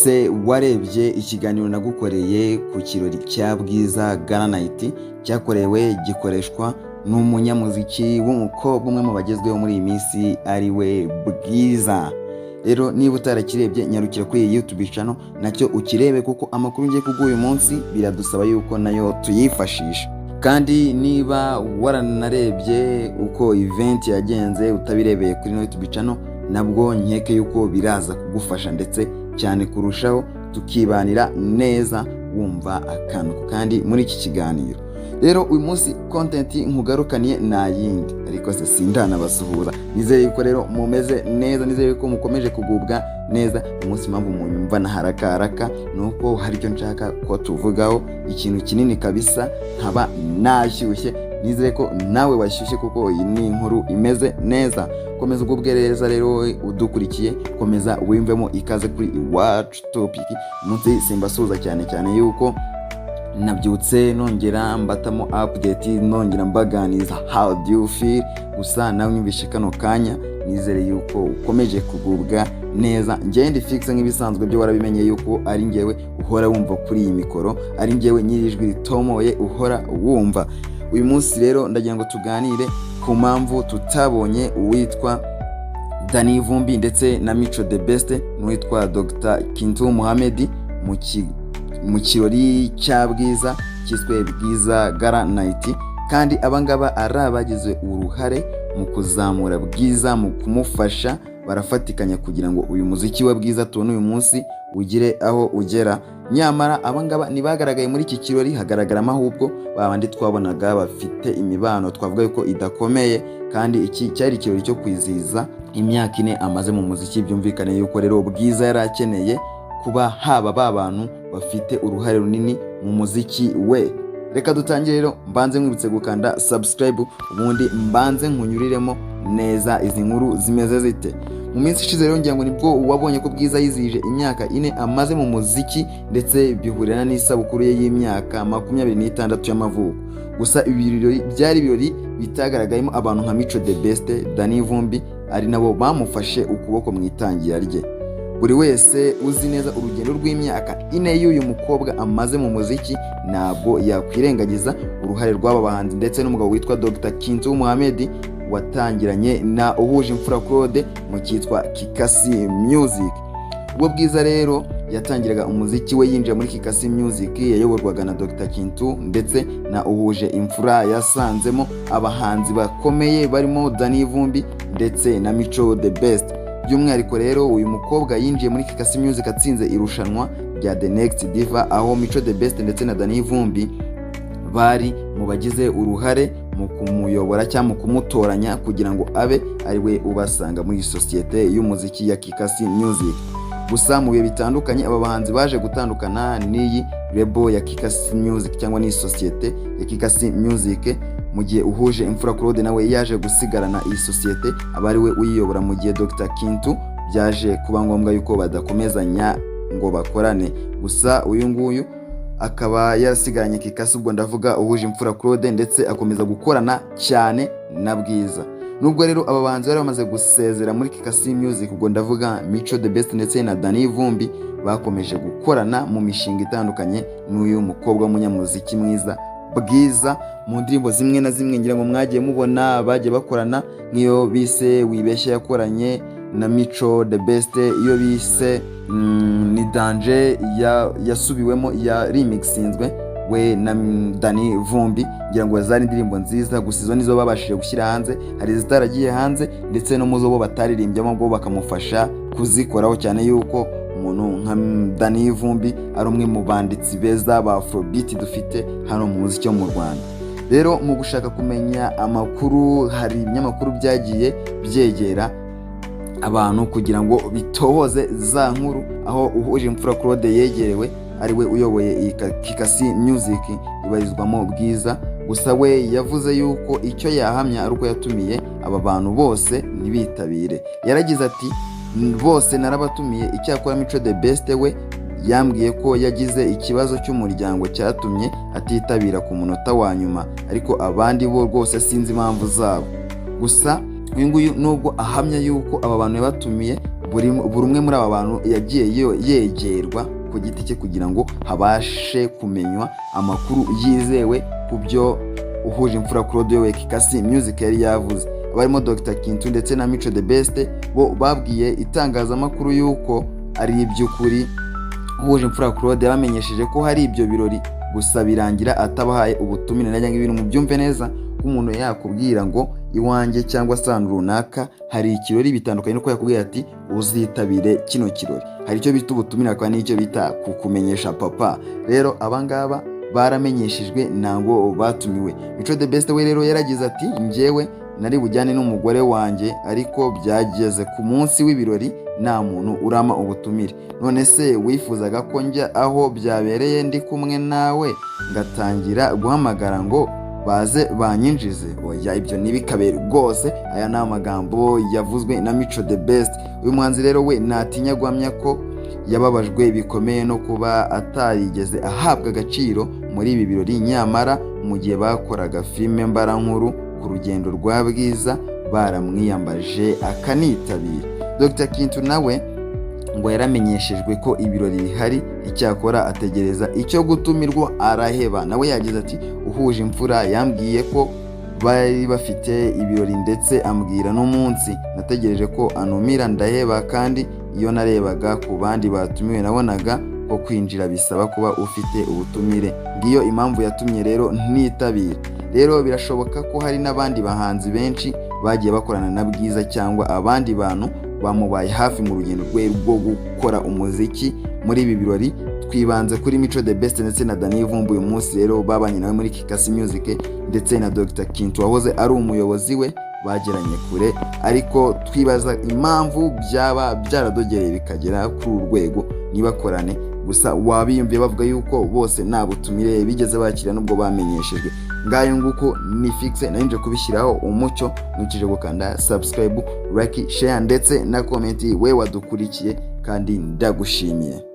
Se warebye ikiganiro nagukoreye ku kirori cya Bwiza Gala Night, cyakorewe gikoreshwa n'umunyamuziki w'umukobwa umwe mu bagezweho muri iyi minsi, ari we Bwiza? Rero niba utarakirebye, nyarukira kuri iyi YouTube channel nacyo ukirebe, kuko amakuru ngiye kuguha uyu munsi biradusaba yuko nayo tuyifashisha. Kandi niba waranarebye uko event yagenze utabirebeye kuri ino YouTube channel, nabwo nkeke yuko biraza kugufasha ndetse cyane kurushaho, tukibanira neza wumva akantu kandi muri iki kiganiro. Rero uyu munsi content nkugarukaniye nta yindi, ariko se sindanabasuhuza. Nizere yuko rero mumeze neza, nizere yuko mukomeje kugubwa neza. Umunsi impamvu munyumva na haraka haraka ni uko hari icyo nshaka ko tuvugaho, ikintu kinini kabisa, nkaba nashyushye. Nizere ko nawe washyushye, kuko iyi ni inkuru imeze neza. Komeza ugubwe neza rero udukurikiye, komeza wiyumvemo. Ikaze kuri Iwacu Topic. Umunsi simbasuhuza cyane cyane yuko nabyutse nongera mbatamo update, nongera mbaganiza how do you feel. Gusa nawe unyumvishe kano kanya, nizere yuko ukomeje kugubwa neza. Ngende fixe nk'ibisanzwe, byo warabimenye yuko ari ngewe uhora wumva kuri iyi mikoro, ari ngewe nyiri ijwi ritomoye uhora wumva. Uyu munsi rero ndagira ngo tuganire ku mpamvu tutabonye uwitwa Danny Vumbi ndetse na Mico The Best n'uwitwa Dr Kintu Muhammed mu kirori cya Bwiza cyiswe Bwiza Gala Night, kandi abangaba ari abagize uruhare mu kuzamura Bwiza, mu kumufasha, barafatikanya kugira ngo uyu muziki wa Bwiza tubone uyu munsi ugire aho ugera. Nyamara abangaba ntibagaragaye muri iki kirori, hagaragaramo ahubwo babandi twabonaga bafite imibano twavuga yuko idakomeye. Kandi iki cyari ikirori cyo kwizihiza imyaka 4 amaze mu muziki. Byumvikane yuko rero Bwiza yari akeneye kuba haba ba bantu bafite uruhare runini mu muziki we. Reka dutangire rero, mbanze nkwibutse gukanda subscribe, ubundi mbanze nkunyuriremo neza izi nkuru zimeze zite. Mu minsi ishize rero, ngira ngo nibwo wabonye ko Bwiza yizihije imyaka 4 amaze mu muziki, ndetse bihurirana n'isabukuru ye y'imyaka 26 y'amavuko. Gusa ibi birori byari ibirori bitagaragayemo abantu nka Mico The Best, Danny Vumbi, ari nabo bamufashe ukuboko mu itangira rye. Buri wese uzi neza urugendo rw'imyaka 4 y'uyu mukobwa amaze mu muziki ntabwo yakwirengagiza uruhare rw'aba bahanzi ndetse n'umugabo witwa Dr Kintu Muhammed watangiranye na Uhuje Imfura Claude mu cyitwa Kikasi Music. Ubwo Bwiza rero yatangiraga umuziki we yinjira muri Kikasi Music yayoborwaga na Dr Kintu ndetse na Uhuje Imfura, yasanzemo abahanzi bakomeye barimo Danny Vumbi ndetse na Mico The Best. By'umwihariko rero, uyu mukobwa yinjiye muri Kikasi Music atsinze irushanwa rya The Next Diva, aho Mico The Best ndetse na Danny Vumbi bari mu bagize uruhare mu kumuyobora cyangwa mu kumutoranya kugira ngo abe ari we ubasanga muri sosiyete y'umuziki ya Kikasi Music. Gusa mu bihe bitandukanye aba bahanzi baje gutandukana n'iyi label ya Kikasi Music cyangwa n'iyi sosiyete ya Kikasi Music, mu gihe Uhuje Imfura Claude nawe yaje gusigarana iyi sosiyete, aba ari we uyiyobora, mu gihe Dr Kintu byaje kuba ngombwa yuko badakomezanya ngo bakorane. Gusa uyu nguyu akaba yarasigaranye Kikasi, ubwo ndavuga Uhuje Imfura Claude, ndetse akomeza gukorana cyane na Bwiza. Nubwo rero aba bahanzi bari bamaze gusezera muri Kikasi Music, ubwo ndavuga Mico The Best ndetse na Danny Vumbi, bakomeje gukorana mu mishinga itandukanye n'uyu mukobwa w'umunyamuziki mwiza Bwiza, mu ndirimbo zimwe na zimwe ngira ngo mwagiye mubona bagiye bakorana, nk'iyo bise Wibeshye yakoranye na Mico The Best, iyo bise ni Danje yasubiwemo, ya remixinzwe we na Danny Vumbi. Ngira ngo zari indirimbo nziza. Gusa izo nizo babashije gushyira hanze, hari izitaragiye hanze, ndetse no mu zo bo bataririmbyemo bwo bakamufasha kuzikoraho, cyane yuko umuntu nka Danny Vumbi ari umwe mu banditsi beza ba Afrobeat dufite hano mu muziki wo mu Rwanda. Rero mu gushaka kumenya amakuru, hari ibinyamakuru byagiye byegera abantu kugira ngo bitohoze za nkuru, aho Uhuje Imfura Claude yegerewe, ari we uyoboye iyi Kikasi Music ibarizwamo Bwiza. Gusa we yavuze yuko icyo yahamya ari uko yatumiye aba bantu bose ntibitabire. Yaragize ati: "Bose narabatumiye, icyakora Mico The Best we yambwiye ko yagize ikibazo cy'umuryango cyatumye atitabira ku munota wa nyuma, ariko abandi bo rwose sinzi impamvu zabo." Gusa uyu nguyu nubwo ahamya yuko aba bantu yabatumiye Buri umwe muri aba bantu yagiye yegerwa ku giti cye kugira ngo habashe kumenywa amakuru yizewe ku byo Uhuje Imfura Claude we Kikasi Music yari yavuze. Abarimo Dr Kintu ndetse na Mico The Best bo babwiye itangazamakuru yuko ari iby'ukuri Uhuje Imfura Claude yabamenyesheje ko hari ibyo birori, gusa birangira atabahaye ubutumire. Nagira ngo ibintu mubyumve neza, ko umuntu yakubwira ngo iwanjye cyangwa se ahantu runaka hari ikirori, bitandukanye nuko yakubwira ati uzitabire kino kirori. Hari icyo bita ubutumire, hakaba n'icyo bita kukumenyesha papa. Rero abangaba baramenyeshejwe, ntabwo batumiwe. Mico The Best we rero yaragize ati: "Njyewe nari bujyane n'umugore wanjye, ariko byageze ku munsi w'ibirori nta muntu urama ubutumire. None se wifuzaga ko njya aho byabereye ndi kumwe nawe, ngatangira guhamagara ngo baze banyinjize? Oya, ibyo ntibikabe rwose." Aya ni amagambo yavuzwe na Mico The Best. Uyu muhanzi rero we ntatinya guhamya ko yababajwe bikomeye no kuba atarigeze ahabwa agaciro muri ibi birori, nyamara mu gihe bakoraga filime mbarankuru ku rugendo rwa Bwiza baramwiyambaje akanitabira. Dr Kintu nawe ngo yaramenyeshejwe ko ibirori bihari, icyakora ategereza icyo gutumirwa araheba. Nawe yagize ati: "Uhuje Imfura yambwiye ko bari bafite ibirori, ndetse ambwira n'umunsi. Nategereje ko antumira ndaheba, kandi iyo narebaga ku bandi batumiwe nabonaga ko kwinjira bisaba kuba ufite ubutumire. Ngiyo impamvu yatumye rero ntitabira." Rero birashoboka ko hari n'abandi bahanzi benshi bagiye bakorana na Bwiza cyangwa abandi bantu bamubaye hafi mu rugendo rwe rwo gukora umuziki. Muri ibi birori twibanze kuri Mico The Best ndetse na Danny Vumbi uyu munsi rero babanye nawe muri Kikasi Music, ndetse na Dr Kintu wahoze ari umuyobozi we bageranye kure, ariko twibaza impamvu byaba byaradogereye bikagera kuri uru rwego ntibakorane. Gusa wabiyumviye bavuga yuko bose nta butumire bigeze bakira nubwo bamenyeshejwe. Ngayo nguko, ni fixe nari kubishyiraho umucyo. Ntukije gukanda subscribe, like, share ndetse na comment, we wadukurikiye, kandi ndagushimiye.